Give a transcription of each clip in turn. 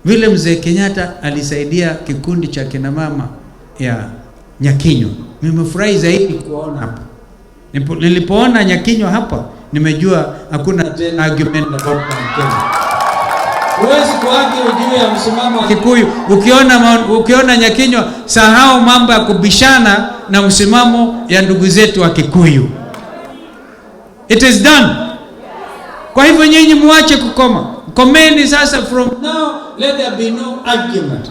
Vile mzee Kenyatta alisaidia kikundi cha kina mama ya Nyakinyua, nimefurahi zaidi kuwaona hapa. Nilipoona Nyakinyua hapa, nimejua hakuna tena argument about Mount Kenya. Huwezi kuargue juu ya msimamo wa Kikuyu. Ukiona Nyakinyua, sahau mambo ya kubishana na msimamo ya ndugu zetu wa Kikuyu. It is done. Kwa hivyo nyinyi muache kukoma. Komeni sasa, from now let there be no argument.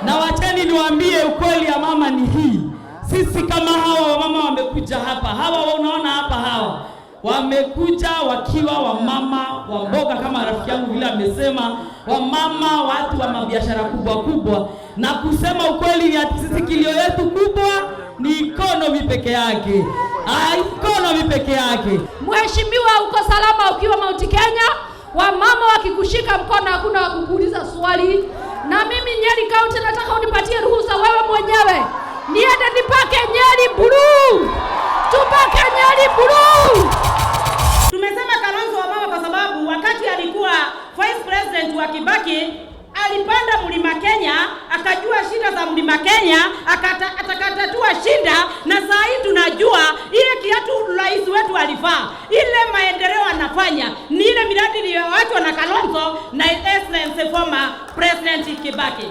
Na wacheni niwaambie ukweli ya mama ni hii. Sisi kama hawa wamama wamekuja hapa, hawa unaona hapa, hawa wamekuja wakiwa wamama wa mboga kama rafiki yangu vile amesema, wamama watu wa mabiashara kubwa kubwa. Na kusema ukweli ni ati sisi kilio yetu kubwa ni economy peke yake. Ah, economy peke yake. Mheshimiwa, uko salama ukiwa Mount Kenya, wamama wakikushika mkono hakuna wa kukuuliza swali. Na mimi Nyeri County nataka unipatie ruhusa wewe mwenyewe niende nipake Nyeri blue, tupake Nyeri blue. Tumesema Kalonzo wa mama kwa sababu wakati alikuwa vice president wa Kibaki alipanda Mlima Kenya, akajua shida za Mlima Kenya, akatatua shida, na saa hii tunajua ile kiatu rais wetu alivaa, ile maendeleo anafanya ni ile miradi iliyoachwa na Kalonzo na Excellency former President Kibaki.